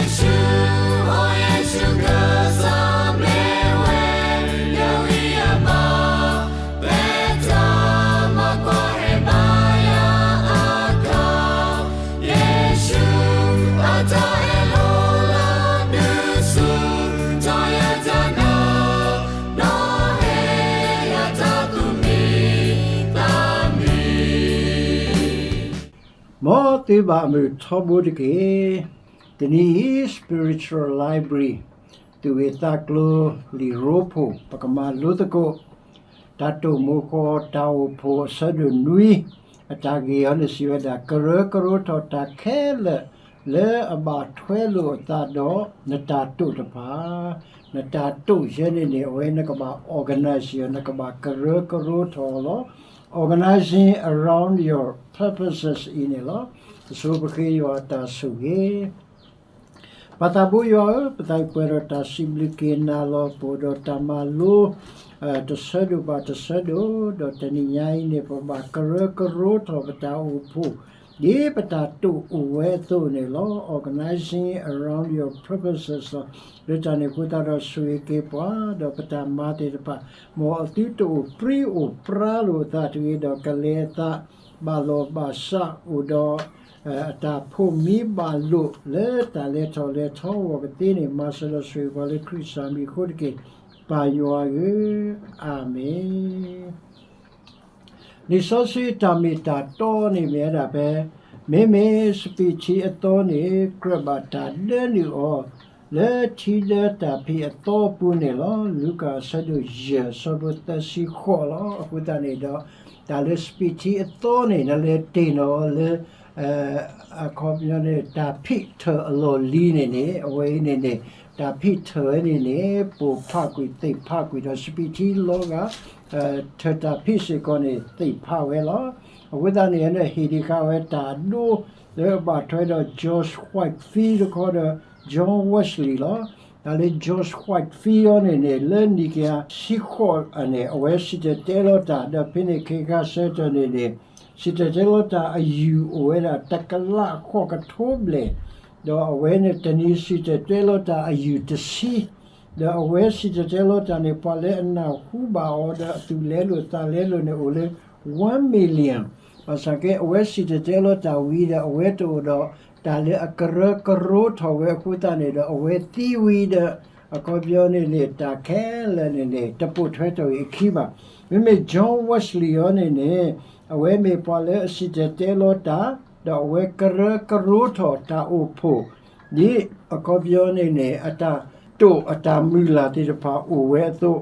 ယ့ၣ်ၡူးဧၢ, ယ့ၣ်ၡူးကစၢ်မ့ၢ်ဝဲ ယဂံၢ်ယဘါ, ပျဲတၢ်မၤကွၢ်ဟဲဘါယွၤအခါ, ယ့ၣ်ၡူးအတၢ်အဲၣ်လီၤလၢဒုးဆူၣ်ထီၣ်ယတၢ်နာ်, နီၣ်ဟ့ၣ်ယတၢ်သူၣ်မံသးမံ. မ်သုဘၣ်မုာ်ထီဘိတက့ၢ်. တနံၤအံၤ Spiritual Library သူၣ်ဂ့ၢ်သးကျိၤ လံာ်ရိဖှိၣ် ပကမၤလိသကိး တၢ်တိာ်မိၢ်ဃီ တၢ်အိၣ်ဖှိၣ်အဆၢဒိၣ်နွံ, အတၢ်ဂ့ၢ်အံၤန့ၣ်စံးဝဲဒၣ် ကရၢကရိထီၣ်တၢ်ခဲလၢာ်လၢအဘၣ်ထွဲလိာ်အသးဒီးနတၢ်တိာ်တဖၣ်, နတၢ်တိာ်ယဲန့ၣ်န့ၣ် အဝဲနကဘၣ် organize အီၤ နကဘၣ်ကရၢကရိထီၣ်အီၤလီၤ. Organizing around your purposes အံၤန့ၣ်လီၤ. ပဆိပဃ့ယွၤအတၢ်ဆိၣ်ဂ့ၤ ပၢ်သးဘိယွၤဧၢ, ပသးအံၤပှဲၤဒီးတၢ်စံးဘျုးက့ၤနၤလီၤ. ပအိၣ်ဒီးတၢ်မၤလိ တဆၢဒိၣ်ဘၣ်တဆၢဒိၣ်, ဒီးတနံၤညါအံၤန့ၣ် ပဘၣ်ကရၢကရိထီၣ်ပတၢ်အိၣ်ဖှိၣ် ဒ်ပတၢ်တိာ်အိၣ်ဝဲအသိးန့ၣ်လီၤ. Organizing around your purposes လီၤ. လၢတၢ်န့ၣ်အဃိသတးဒီး ဆိၣ်ဂ့ၤက့ၤပှၤ ဒီးပတၢ်မၤသ့ၣ်တဖၣ် မ်အသုတအိၣ်ပြံအိၣ်ပြါလိာ်အသးတဂ့ၤဒီး ကလဲၤအသး ဘၣ်လီၢ်ဘၣ်စးအိၣ်ဒီး အတၢ်ဖိးမံဘၣ်လိာ်လၢတၢ်လဲၤထီၣ်လဲၤထီအဂီၢ်ကသ့န့ၣ် မၤစၢၤဒီးဆိၣ်ဂ့ၤပှၤလၢခရံာ်စၢ်မံၤအဃိတက့ၢ်. ပၢ်ယွၤဧၢ, အၤမ့ၣ်. လံာ်စီဆှံတၢ်မ့ၢ်တၢ်တီန့ၣ်မ့ၢ်ဝဲဒၣ်ဖဲ မ့မ့ၢ်စပံးထံအသီန့ၣ် ကြၢးဘၣ်တၢ်ဒၢနုာ်အီၤ လၢထံဒၢတၢ်ဖံးအသီအပူၤန့ၣ်လီၤ. လူၤကၣ်အဆၢဒိၣ်ယဲၢ် အဆၢဖိသၢဆံဃိးလီၤ. အဃိသတးန့ၣ်ဒီး တၢ်လၢစပံးထံအသီန့ၣ် နလဲၤတ့ၢ်နီၣ်အီၤလၢ အခီပညီန့ၣ် တၢ်ဖံးထၢၣ်အလီၢ်လံၤန့ၣ်န့ၣ် အဝဲအံၤန့ၣ်န့ၣ် တၢ်ဖံးထၢၣ်ဝဲန့ၣ်န့ၣ် ပိာ်ဖးကွံာ်သ့ၣ်ဖးကွံာ်ဒီး စပံးထံလီၤဂာ် ထၢၣ်တၢ်ဖံးစ့ၢ်ကီးန့ၣ် သ့ၣ်ဖးဝဲလီၤ. အဃိသတးန့ၣ် ဟ့ၣ်ဒံးဃာ်ဝဲတၢ်ဒိလၢအဘၣ်ထွဲဒီး George Whitefield တခီဒီး John Wesley လီၤ. တၢ်လၢ George Whitefield အံၤန့ၣ်န့ၣ် လၢနံၣ်ကယၤဆံဃိးန့ၣ် အဝဲစံၣ်တဲၤတဲလီၤတၢ် ဒီးဖဲန့ၣ်ခဲခါဆၢကတီၢ်န့ၣ်န့ၣ် စံၣ်တဲၤတဲလီၤတၢ်အယုၢ်အိၣ်ဝဲဒၣ်တကလးဃိးကထိဘျဲၣ် ဒီးအဝဲန့ၣ်တနံၤစံၣ်တဲၤတဲလီၤတၢ်အယုၢ်တဆံ ဒီးအဝဲစံၣ်တဲၤတဲလီၤတၢ်န့ၣ် ပှၤလၢအနၢ်ဟူဘၣ်အီၤဒီးအသူၣ်လဲလိာ်သးလဲလိာ်န့ၣ်အိၣ်လၢ one million ဘၣ်ဆၣ်က့ အဝဲစံၣ်တဲၤတဲလီၤတၢ်ဝံၤဒီး အဝဲတအိၣ်ဒီးတၢ်လၢအကရၢကရိထီၣ်ဝဲအဃိသတးန့ၣ်ဒီး အဝဲသံဝံၤဒီး အခီပညီန့ၣ်န့ၣ် တၢ်ခဲလၢာ်န့ၣ်န့ၣ် တပိာ်ထွဲထီၣ်အံၤအခံဘၣ်. မ့မ့ၢ် John Wesley အံၤန့ၣ်န့ၣ် အဝဲမ့ၢ်ပှၤလၢအစံၣ်တဲၤတဲလီၤတၢ် ဒီးအဝဲကရၢကရိထီၣ်တၢ်အိၣ်ဖှိၣ် ဒ်အခီပညီန့ၣ်န့ၣ် အတၢ်တိာ်အတၢ်မုၢ်လၢ်သ့ၣ်တဖၣ်အိၣ်ဝဲအသိး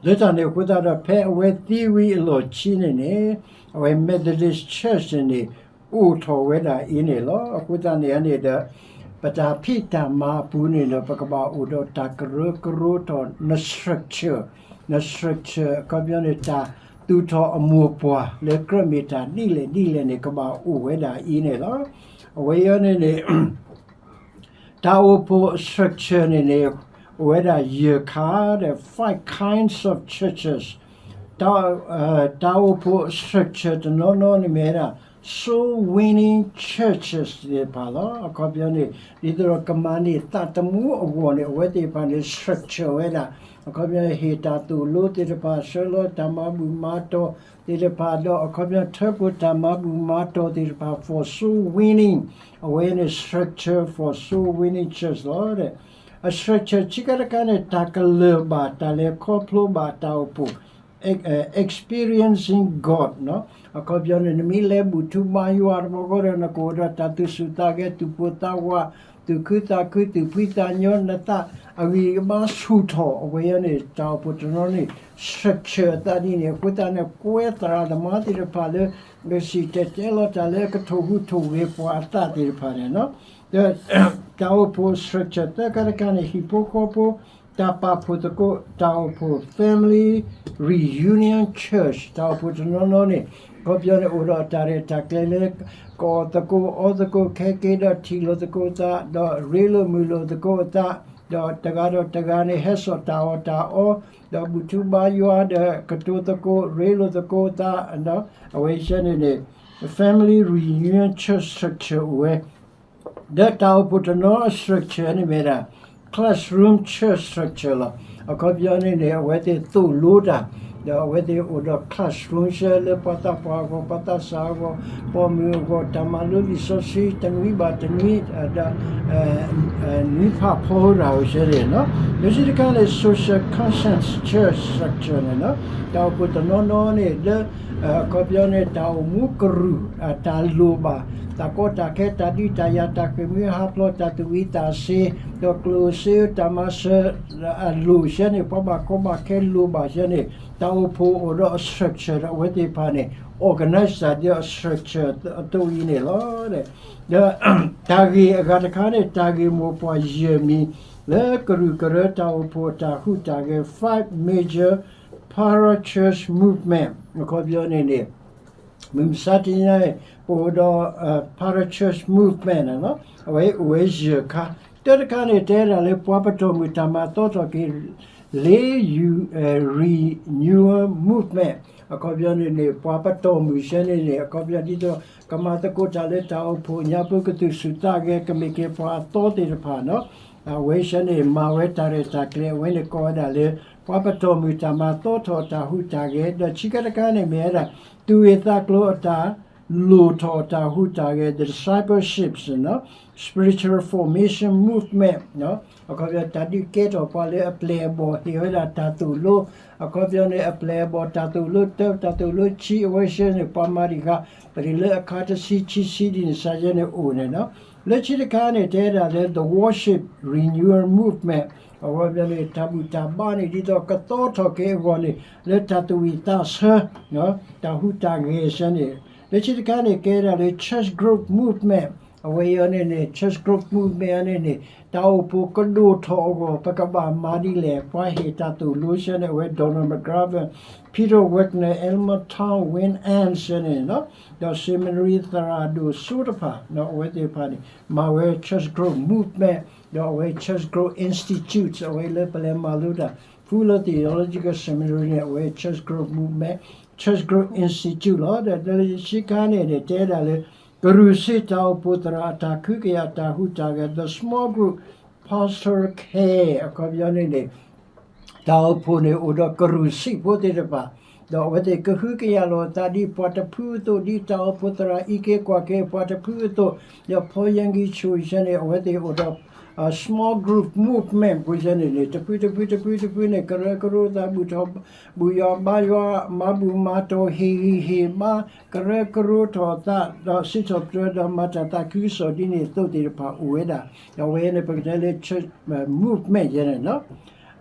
လၢတၢ်န့ၣ်အဃိသတးဒီး ဖဲအဝဲသံဝံၤအလီၢ်ခံန့ၣ်န့ၣ် အဝဲ Methodist Church န့ၣ်န့ၣ် အိၣ်ထီၣ်ဝဲဒၣ်အံၤန့ၣ်လီၤ. အဃိသတးန့ၣ်န့ၣ်ဒီး ပတၢ်ဖံးတၢ်မၤအပူၤန့ၣ်ဒီး ပကဘၣ်အိၣ်ဒီးတၢ်ကရၢကရိထီၣ် န structure, န structure အခီပညီန့ၣ် တၢ်သူၣ်ထီၣ်အမိၢ်ပှၢ်လၢကြၢးမ့ၢ်တၢ်ဒ်လဲၣ်ဒ်လဲၣ်န့ၣ် ကဘၣ်အိၣ်ဝဲဒၣ်အံၤန့ၣ်လီၤ. အဝဲအံၤန့ၣ်န့ၣ် တၢ်အိၣ်ဖှိၣ် structure န့ၣ်န့ၣ် အိၣ်ဝဲဒၣ်ယဲၢ်ခါဒီး five kinds of churches တၢ်အိၣ်ဖှိၣ် structure တနီၤနီၤန့ၣ်မ့ၢ်ဝဲဒၣ် soul winning churches သ့ၣ်တဖၣ်လီၤ. အခီပညီန့ၣ် ဒ်သိးဒီးကမၤန့ၢ်သးသမူအဂီၢ်န့ၣ် အဝဲသ့ၣ်တဖၣ်န့ၣ် structure ဝဲဒၣ် အခီပညီန့ၣ် ဟ့ၣ်တၢ်သိၣ်လိသ့ၣ်တဖၣ် ဆှၢလီၤတၢ်မၤဘူၣ်မၤတီၤသ့ၣ်တဖၣ်ဒီး အခီပညီထၢဖှိၣ်တၢ်မၤဘူၣ်မၤတီၤသ့ၣ်တဖၣ် for soul winning အဝဲန့ၣ် structure for soul winning church လီၤ. အ structure ခံခါတခါန့ၣ် တၢ်ကလၢၢ်ဘၣ် တၢ်လဲၤခီဖျိဘၣ်တၢ်အိၣ်ဖှိၣ် experiencing God အခီပညီန့ၣ် နမ့ၢ်လဲၤဘူၣ်ထူဘါယွၤတဘျီဃီဒီး နကအိၣ်ဒီးတၢ်သူၣ်ဆူၣ်သးဂဲၤ သူၣ်ပိၢ်သးဝး သူၣ်ခုသးခု သူၣ်ဖှံသးညီ နသးအဂံၢ်အဘါဆူၣ်ထီၣ် အဝဲအံၤန့ၣ် တၢ်အိၣ်ဖှိၣ်တနီၤန့ၣ် structure အသးဒ်န့ၣ် အဃိသတးန့ၣ် ကွဲသရၣ်သမါသ့ၣ်တဖၣ်လၢ ကစံၣ်တဲၤတဲလီၤတၢ်လၢကထိၣ်ဟူးထိၣ်ဂဲၤပှၤအသးသ့ၣ်တဖၣ်န့ၣ် တၢ်အိၣ်ဖှိၣ် structure သၢခါတခါန့ၣ် ဟံၣ်ဖိဃီဖိ တၢ်ပာ်ဖှိၣ်သကိး တၢ်အိၣ်ဖှိၣ် family reunion church တၢ်အိၣ်ဖှိၣ်တနီၤနီၤန့ၣ် အခီပညီန့ၣ် အိၣ်ဒီးတၢ်ရဲၣ်တၢ်ကျဲၤလၢ ကအီၣ်သကိးအီသကိးခဲက့ၤ ဒီးထံၣ်လိာ်သကိးသး ဒီးရ့လိာ်မုာ်လိာ်သကိးအသး ဒီးတဂၤဒီးတဂၤန့ၣ် ဟဲစိာ်တၢ်အီၣ်တၢ်အီ ဒီးဘူၣ်ထူဘါယွၤ ဒီးကတိၤသကိး ရ့လိာ်သကိးသး အဝဲဆဲန့ၣ်န့ၣ် family reunion church structure အိၣ်ဝဲ ဒီးတၢ်အိၣ်ဖှိၣ်တနီၤအ structure န့ၣ်မ့ၢ်ဒၣ် classroom church structure လီၤ. အခီပညီန့ၣ်န့ၣ် အဝဲသ့ၣ်သိၣ်လိတၢ်, ဒီးအဝဲသ့ၣ်အိၣ်ဒီး classroom ဆဲလၢပှၤသးပှၢ်အဂီၢ်, ပှၤသးစၢ်အဂီၢ်, ပိာ်မုၣ်အဂီၢ်, တၢ်မၤလိလံာ်စီဆှံတနွံဘၣ်တနွံ, ဒီး နွံဖးဖီဒၣ်အဂီၢ်ဆဲန့ၣ်, လၢခံတခါန့ၣ် social conscience church structure န့ၣ်, တၢ်အိၣ်ဖှိၣ်တနီၤနီၤန့ၣ် လၢ အခီပညီန့ၣ် တၢ်အိၣ်မူကရူၢ်, တၢ်လိၣ်ဘၣ်, တၢ်ကီတၢ်ခဲ, တၢ်ဒုးတၢ်ယၤ, တၢ်ဃ့ၢ်မှံဟးဖျိး, တၢ်သူၣ်ဝံသးစ့, ဒီးကျိၣ်စ့တၢ်မၤစၢၤအလိၣ်ဆဲန့ၣ်, ပှၤဘၣ်ကီဘၣ်ခဲလိၣ်ဘၣ်ဆဲန့ၣ်, တၢ်အိၣ်ဖှိၣ်အိၣ်ဒီးအ structure ဒီးအဝဲသ့ၣ်တဖၣ်န့ၣ် organize တၢ်ဒီးအ structure အသိးအံၤန့ၣ်လီၤ. ဒီးတၢ်ဂ့ၢ်အဂၤတခါန့ၣ် တၢ်ဂ့ၢ်မိၢ်ပှၢ်ယဲၢ်မံၤ လၢကရူၢ်ကရၢတၢ်အိၣ်ဖှိၣ်အတၢ်ဟူးတၢ်ဂဲၤ five major parachurch movement အခီပညီန့ၣ်န့ၣ် မုၢ်မဆါတနံၤညါအံၤ ပအိၣ်ဒီး parachurch movement န့ၣ်လီၤ. အဝဲအိၣ်ဝဲယဲၢ်ခါ, တၢတခါန့ၣ် တဲဒၣ်လၢပှၤပတီၢ်မုၢ်တၢ်မၤသီထီၣ်က့ၤ လ့ renewal movement အခီပညီန့ၣ်န့ၣ် ပှၤပတီၢ်မုၢ်ဆဲန့ၣ်န့ၣ် အခီပညီဒ်သိး ကမၤသကိးတၢ်လၢတၢ်အိၣ်ဖှိၣ်ညါပူၤ ကသူၣ်ဆူၣ်သးဂဲၤ ကမ့ၢ်က့ၤပှၤအသီသ့ၣ်တဖၣ်န့ၣ်လီၤ. အဝဲဆဲန့ၣ် မၤဝဲတၢ်ရဲၣ်တၢ်ကျဲၤ အဝဲန့ၣ်ကိးဝဲဒၣ်လၢ ပှၤပတီၢ်မုၢ်တၢ်မၤသီထီၣ်အတၢ်ဟူးတၢ်ဂဲၤ, ဒီးခံခါတခါန့ၣ်မ့ၢ်ဝဲဒၣ် သူၣ်ဂ့ၢ်သးကျိၤအတၢ်လိၣ်ထီၣ်အတၢ်ဟူးတၢ်ဂဲၤ the discipleship န့ၣ်လီၤ, spiritual formation movement အခီပညီ တၢ်ဒုးကဲထီၣ်ပှၤလၢအပျဲၢ်အဘီၣ် ဟ့ၣ်ဝဲဒၣ်တၢ်သိၣ်လိ, အခီပညီန့ၣ် အပျဲၢ်အဘီၣ် တၢ်သိၣ်လိတၢ တၢ်သိၣ်လိဆံ အဝဲဆဲန့ၣ် ပှၤမၤတံၢ်ဃာ် ပတလၢအခါတဆံ ခံဆံဒ်န့ၣ် စးယဲန့ၣ်အိၣ်န့ၣ်လီၤ. လၢခံတခါန့ၣ် တဲဒၣ်လၢ the worship renewal movement အခီပညီန့ၣ် တၢ်ဘူၣ်တၢ်ဘါန့ၣ် ဒ်သိးကသီထီၣ်က့ၤအဂီၢ်န့ၣ် လၢတၢ်သူၣ်ဝံၣ်သးဆၢ တၢ်ဟူးတၢ်ဂဲၤဆဲန့ၣ်, လၢခံတခါန့ၣ် ကဲဒၣ်လၢ church growth movement အဝဲအံၤန့ၣ်န့ၣ် church growth movement အံၤန့ၣ်န့ၣ် တၢ်အိၣ်ဖှိၣ်ကဒိၣ်ထီၣ်အဂီၢ် ပကဘၣ်မၤဒ်လဲၣ် ပှၤဟ့ၣ်တၢ်သိၣ်လိဆဲန့ၣ် အဝဲ Donald McGavran, Peter Wagner, Elmer Tong, Wayne Enns ဆဲန့ၣ်လီၤ, ဒီး seminary သရၣ်ဒိၣ်စိတဖၣ် အဝဲသ့ၣ်တဖၣ်န့ၣ် မၤဝဲ church growth movement ဒီးအဝဲ church growth institute အဝဲလၢပလဲၤမၤလိတၢ် Fuller Theological Seminary န့ၣ် အဝဲ church growth movement, church growth institute လီၤ. ဒီးလၢခံခါန့ၣ်န့ၣ် တဲဒၣ်လၢ ကရူၢ်စံၣ်တၢ်အိၣ်ဖှိၣ်သရၣ်အတၢ်ခုကယာ်အတၢ်ဟူးတၢ်ဂဲၤ the small group pastoral care အခီပညီန့ၣ်န့ၣ် တၢ်အိၣ်ဖှိၣ်န့ၣ်အိၣ်ဒီးကရူၢ်စံၣ်ဖိသ့ၣ်တဖၣ်, ဒီးအဝဲသ့ၣ်ကဟုကယာ်လိာ်အသးဒ်ပှၤတဖုအသိး ဒ်တၢ်အိၣ်ဖှိၣ်သရၣ်အံးက့ၤကွၢ်က့ၤပှၤတဖုအသိး, ဒီး Paul Yonggi Cho ဆဲန့ၣ် အဝဲသ့ၣ်အိၣ်ဒီး small group movement ဖိဆဲန့ၣ်န့ၣ် တဖုတဖုတဖုတဖုန့ၣ် ကရၢကရိသး ဘူၣ်ထီၣ် ဘူၣ်ယွၤဘါယွၤ မၤဘူၣ်မၤတီၢ် ဟ့ၣ်ဂံၢ်ဟ့ၣ်ဘါ ကရၢကရိထီၣ်သး ဒီးစံးထီၣ်ပတြၢၤ ဒီးမၤတၢ်သးခုကစီၣ်ဒ်န့ၣ်အသိးသ့ၣ်တဖၣ်အိၣ်ဝဲဒၣ်, ဒီးအဝဲန့ၣ် ပကတဲလၢ church movement ယဲန့ၣ်လီၤ.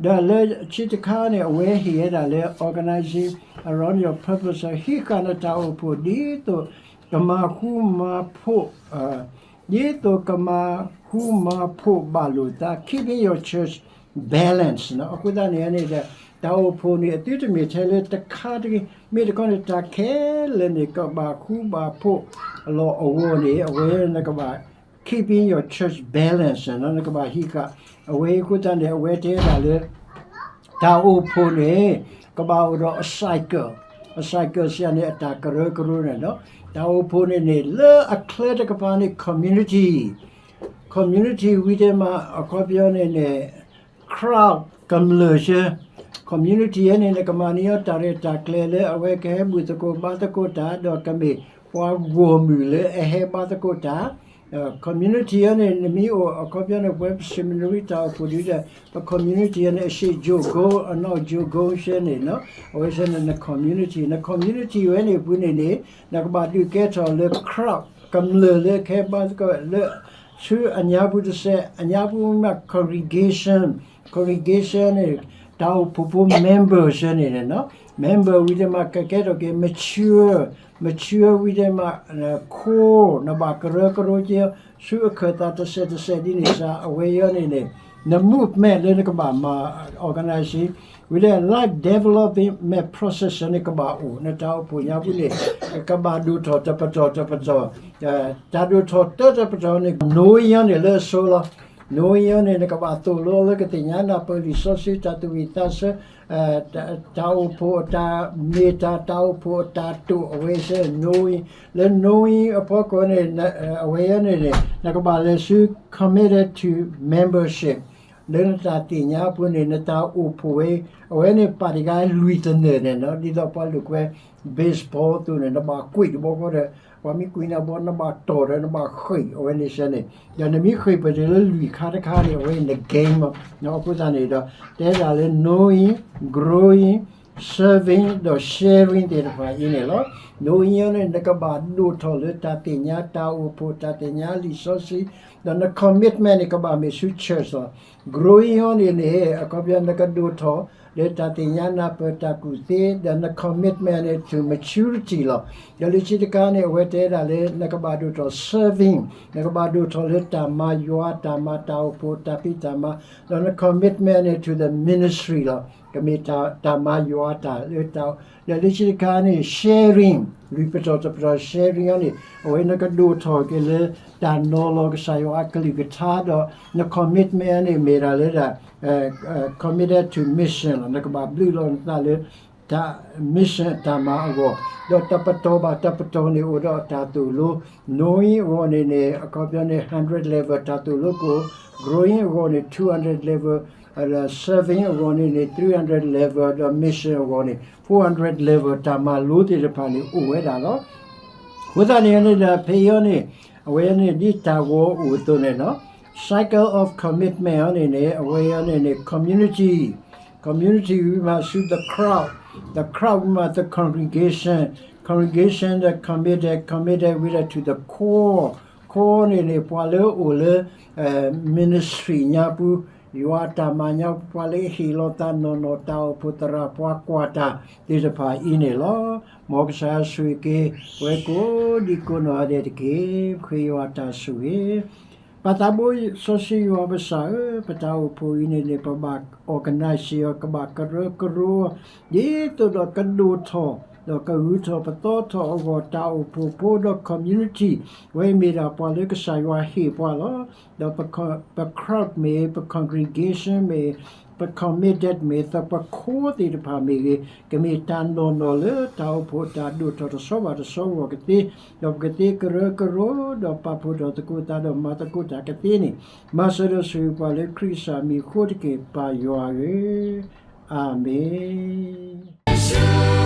ဒီးလၢခံတခါန့ၣ် အဝဲဟ့ၣ်ဝဲဒၣ်လၢ organizing around your purpose ဟံးဃာ်နတၢ်အိၣ်ဖှိၣ် ဒ်သိးကမၤဃူမၤဖိး ဒ်သိးကမၤဃူမၤဖိးဘၣ်လိာ်သး keeping your church balance အဃိသတးန့ၣ်န့ၣ်ဒီး တၢ်အိၣ်ဖှိၣ်န့ၣ် အသုတမ့ၢ်ထဲလၢတခါတဂ့ၤ, မ့ၢ်တခီန့ၣ် တၢ်ခဲလၢာ်န့ၣ် ကဘၣ်ဃူဘၣ်ဖိးလီၤအဂီၢ်န့ၣ် အဝဲနကဘၣ် keeping your church balance နကဘၣ်ဟံးဃာ်, အဝဲအဃိသတးန့ၣ် အဝဲတဲဒၣ်လၢ တၢ်အိၣ်ဖှိၣ်န့ၣ် ကဘၣ်အိၣ်ဒီးအ cycle, အ cycle စံးန့ၣ် အတၢ်ကရၢကရိန့ၣ်လီၤ. တၢ်အိၣ်ဖှိၣ်န့ၣ်န့ၣ် လၢအချၢတကပၤန့ၣ် community, community ဝံၤတမး အခီပညီန့ၣ်န့ၣ် crowd ကမျၢၢ်ဆၢ, community န့ၣ် နကမၤန့ၢ်အီၤတၢ်ရဲၣ်တၢ်ကျဲၤလၢအဝဲကဟဲဘူၣ်သကိးဘါသကိးတၢ် ဒီးကမ့ၢ်ပှၤဂီၢ်မုၢ်လၢအဟဲဘါသကိးတၢ် community န့ၣ် နမ့ၢ်အိၣ်အခီပညီန့ၣ် ပဝဲပ seminary တၢ်အိၣ်ဖှိၣ်ဒ်ဒီး ပ community န့ၣ် အရှေ့ ယိၤကိ အနောက် ယိၤကိ ဆဲန့ၣ်လီၤ. အဝဲဆဲန့ၣ် န community, န community ဝဲန့ၣ်အပူၤန့ၣ်န့ၣ် နကဘၣ်ဒုးကဲထီၣ်လၢ crowd ကမျၢၢ်လၢကဟဲဘါသကိးလၢ ဆူအညါပူၤတစဲး, အညါပူၤမ့ၢ် congregation, congregation န့ၣ် တၢ်အိၣ်ဖှိၣ်ဖိ member ဆဲန့ၣ်လီၤ. member ဝံၤတမး ကကဲထီၣ်က့ၤ mature, mature ဝံၤတမး core နဘၣ်ကရၢကရိက့ၤ ဆူအခၢၣ်သးတစဲးတစဲးဒ်န့ၣ်စ့ၢ် အဝဲအံၤန့ၣ်န့ၣ် န movement လၢနကဘၣ်မၤ organize ဝံၤလၢ life development process န့ၣ် ကဘၣ်အိၣ် နတၢ်အိၣ်ဖှိၣ်ညါပူၤန့ၣ် ကဘၣ်ဒိၣ်ထီၣ်တပတီၢ်တပတီၢ်, တၢ်ဒိၣ်ထီၣ်တၢတပတီၢ်န့ၣ် နိအံၤန့ၣ်လၢအဆိလီၤ. Knowing အံၤန့ၣ် နကဘၣ်သိၣ်လိလၢကသ့ၣ်ညါနၢ်ပၢၢ်လံာ်စီဆှံ တၢ်သူၣ်ဝံၣ်သးဆၢ, တၢ်အိၣ်ဖှိၣ်အတၢ်မ့ၢ်တၢ်, တၢ်အိၣ်ဖှိၣ်အတၢ်တိာ် အဝဲစ့ၢ် knowing. လၢ knowing အဖီခိၣ်န့ၣ် အဝဲအံၤန့ၣ်န့ၣ် နကဘၣ်လဲၤဆူ committed to membership လၢနတၢ်သ့ၣ်ညါအပူၤန့ၣ် နတၢ်အိၣ်ဖှိၣ်ဝဲ, အဝဲန့ၣ်ပာ်တခါလွံၢ်သနၢၣ်န့ၣ်နီၤ, ဒ်သိးပှၤလိာ်ကွဲ baseball အသိးန့ၣ် နဘၣ်ကွံာ်တဘျီဃီဒီး ပှၤမ့ၢ်ကွံာ်နၤဘျီ နဘၣ်တီၢ်ဒီး နဘၣ်ဃ့ၢ်အဝဲန့ၣ်စ့ၢ်န့ၣ်, ဒီးနမ့ၢ်ဃ့ၢ်ပတြၢၤလၢလွံၢ်ခါတခါန့ၣ် အဝဲန့ၣ် န game လီၤ. အဃိသတးန့ၣ်ဒီး တဲဒၣ်လၢ knowing, growing, serving ဒီး sharing သ့ၣ်တဖၣ်အံၤန့ၣ်လီၤ. Knowing အံၤန့ၣ် နကဘၣ်ဒိၣ်ထီၣ်လၢတၢ်သ့ၣ်ညါတၢ်အိၣ်ဖှိၣ် တၢ်သ့ၣ်ညါလံာ်စီဆှံ, ဒီးန commitment န့ၣ် ကဘၣ်မ့ၢ်ဆူ church လီၤ. Growing အံၤန့ၣ်န့ၣ် အခီပညီနကဒိၣ်ထီၣ် လၢတၢ်သ့ၣ်ညါနၢ်ပၢၢ်တၢ်ကူၣ်သ့, ဒီးန commitment န့ၣ် to maturity လီၤ. ဒီးလၢခံတခါန့ၣ် အဝဲတဲဒၣ်လၢ နကဘၣ်ဒိၣ်ထီၣ် serving, နကဘၣ်ဒိၣ်ထီၣ်လၢတၢ်မၤယွၤ တၢ်မၤတၢ်အိၣ်ဖှိၣ် တၢ်ဖံးတၢ်မၤ, ဒီးန commitment န့ၣ် to the ministry လီၤ. ကမ့ၢ်တၢ်မၤယွၤတၢ်လၢတၢ်, ဒီးလၢခံတခါန့ၣ် sharing, လွံၢ်ပတီၢ်တပတီၢ် sharing အံၤန့ၣ် အဝဲနကဒိၣ်ထီၣ်က့ၤလၢ တၢ်နီၤလီၤကစၢ်ယွၤအကလုၢ်ကထါဒီး န commitment န့ၣ် မ့ၢ်ဒၣ်လၢဒၣ် committed to mission လီၤ. နကဘၣ်ဘျုးလီၤနသးလၢ တၢ် mission တၢ်မၤအဂီၢ်, ဒီးတပတီၢ်ဘၣ်တပတီၢ်န့ၣ် အိၣ်ဒီးတၢ်သိၣ်လိ, knowing အဂီၢ်န့ၣ်န့ၣ် အခီပညီန့ၣ် hundred level တၢ်သိၣ်လိကိၣ်, growing အဂီၢ်န့ၣ် two hundred level, serving အဂီၢ်န့ၣ်န့ၣ် three hundred level ဒီး mission အဂီၢ်န့ၣ် four hundred level တၢ်မၤလိသ့ၣ်တဖၣ်န့ၣ် အိၣ်ဝဲဒၣ်လီၤ. အဃိသတးန့ၣ်န့ၣ်ဒီး ဖဲအံၤန့ၣ် အဝဲန့ၣ်ဒ်တၢ်ဂီၤအိၣ်အသိးန့ၣ်နီၤ, cycle of commitment အံၤန့ၣ်န့ၣ် အဝဲအံၤန့ၣ်န့ၣ် community, community ဝံၤမးဆူ the crowd, the crowd ဝံၤမး the congregation, congregation ဒီး committed, committed ဝံၤဒီး to the core, core န့ၣ်န့ၣ် ပှၤလၢအိၣ်လၢ ministry ညါပူၤ, ယွၤအတၢ်မၤညါပူၤ ပှၤလၢဟ့ၣ်လီၤသးနီၢ်နီၢ် တၢ်အိၣ်ဖှိၣ်သရၣ် ပှၤကွၢ်တၢ်သ့ၣ်တဖၣ်အံၤန့ၣ်လီၤ. မ်ကစၢ်ယွၤဆိၣ်ဂ့ၤက့ၤ ပဝဲကိးဒံကိးနီၢ်ဂၤဒဲးတက့ၢ်. ပဃ့ယွၤတၢ်ဆိၣ်ဂ့ၤ ပၢ်သးဘိစီဆှံယွၤပကစၢ်ဧၢ, ပတၢ်အိၣ်ဖှိၣ်အံၤန့ၣ်န့ၣ် ပဘၣ် organize အီၤ ကဘၣ်ကရၢကရိအီၤ ဒ်သိးဒီးကဒိၣ်ထီၣ် ဒီးကဂုၤထီၣ်ပသီထီၣ်အဂီၢ် တၢ်အိၣ်ဖှိၣ်ဖိဒီး community ဝဲအံၤမ့ၢ်ဒၣ်ပှၤလၢကစၢ်ယွၤဟ့ၣ်ပှၤလီၤ. ဒီးပ ပ crowd မ့ၢ် ပ congregation မ့ၢ် ပ committed မ့ၢ် ဒီးပ core သ့ၣ်တဖၣ်မ့ၢ်ဂ့ၤ ကမ့ၢ်တၢ်နီၢ်နီၢ်လၢတၢ်အိၣ်ဖှိၣ်တၢ်ဒိၣ်ထီၣ်တဆီဘၣ်တဆီအဂီၢ်ကသ့, ဒီးပကသ့ကရၢကရိ ဒီးပာ်ဖှိၣ်ထီၣ်သကိးသးဒီးမၤသကိးတၢ်ကသ့န့ၣ်, မၤစၢၤဒီးဆိၣ်ဂ့ၤပှၤလၢခရံာ်ကစၢ်မံၤအဃိတက့ၢ် ပၢ်ယွၤဧၢ, အၤမ့ၣ်.